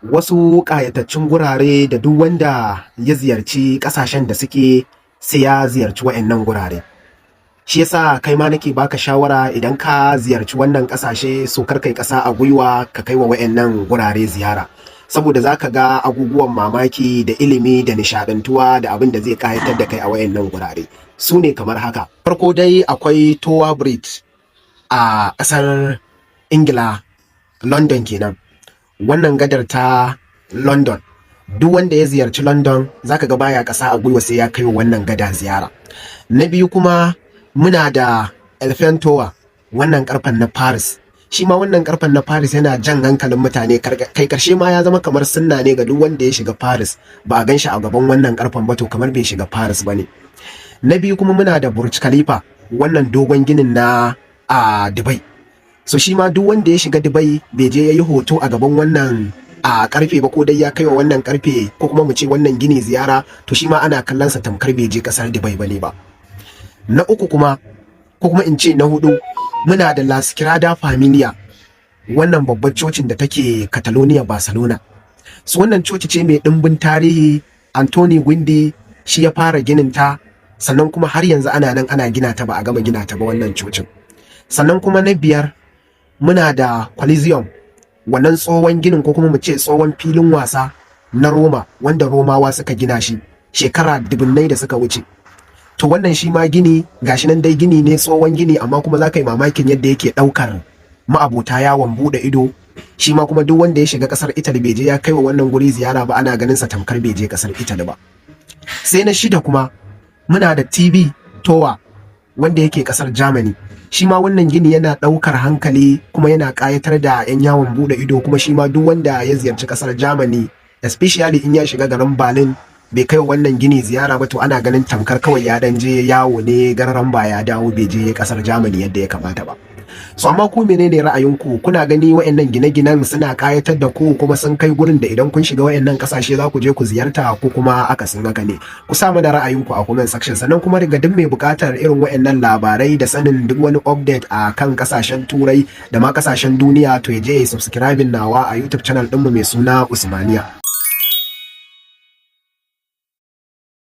Wasu ƙayataccen gurare da duk wanda ya ziyarci ƙasashen da suke, sai ya ziyarci wa'annan gurare. Shi yasa kai ma nake baka shawara, idan ka ziyarci wannan ƙasashe, so kar kai ƙasa a gwiwa ka kai wa wa'annan gurare ziyara, saboda za ka ga abubuwan mamaki da ilimi da nishadantuwa da abin da zai kayatar da kai a wayannan gurare. Su ne kamar haka: farko dai akwai Tower Bridge a ƙasar Ingila, London kenan, wannan gadar ta London. Duk wanda ya ziyarci London, zaka ga baya ƙasa a gwiwa sai ya kai wannan gada ziyara. Na biyu kuma muna da Eiffel Tower, wannan karfen na Paris. Shi ma wannan karfen na Paris yana jan hankalin mutane. Kai karshe ma ya zama kamar sunna ne ga duk wanda ya shiga Paris, ba a ganshi a gaban wannan karfen ba, to kamar bai shiga Paris ba ne. Na biyu kuma muna da Burj Khalifa, wannan dogon ginin na a Dubai. So shi ma duk wanda ya shiga Dubai bai je ya yi hoto a gaban wannan a karfe ba, ko dai ya kai wa wannan karfe ko kuma mu ce wannan gini ziyara, to shi ma ana kallon sa tamkar bai je kasar Dubai bane ba. Na uku kuma, ko kuma in ce na hudu, muna da La Sagrada Familia, wannan babbar cocin da take Catalonia, Barcelona. Su wannan coci ce mai ɗimbin tarihi. Antoni Gaudi shi ya fara ginin ta, sannan kuma har yanzu ana nan ana gina ta, ba a gama gina ta ba wannan cocin. Sannan kuma na biyar muna da Coliseum, wannan tsohon ginin ko kuma mu ce tsohon filin wasa na Roma, wanda Romawa suka gina shi shekara dubunnai da suka wuce. To wannan shi ma gini gashi nan dai, gini ne, tsohon gini, amma kuma za ka yi mamakin yadda yake ɗaukar ma'abota yawon buɗe ido. Shi ma kuma duk wanda ya shiga ƙasar Italy bai je ya kai wa wannan guri ziyara ba, ana ganin sa tamkar bai je ƙasar Italy ba. Sai na shida kuma muna da TV Tower, wanda yake ƙasar Germany. Shi ma wannan gini yana ɗaukar hankali kuma yana ƙayatar da 'yan yawon buɗe ido. Kuma shi ma duk wanda ya ziyarci ƙasar Germany, especially in ya shiga garin Berlin, bai kai wannan gini ziyara ba, to ana ganin tamkar kawai ya dan je yawo ne gararan ba, ya dawo, bai je kasar Germany yadda ya kamata ba. So amma ku menene ra'ayinku? Kuna gani wa'annan gine-ginen suna kayatar da ku, kuma sun kai gurin da idan kun shiga wa'annan kasashe za ku je ku ziyarta, ko kuma akasin haka ne? Ku sa mana ra'ayinku a comment section. Sannan kuma daga duk mai buƙatar irin wa'annan labarai da sanin duk wani update a kan kasashen Turai da ma kasashen duniya, to ya je ya subscribing nawa a YouTube channel ɗinmu mai suna Usmaniya.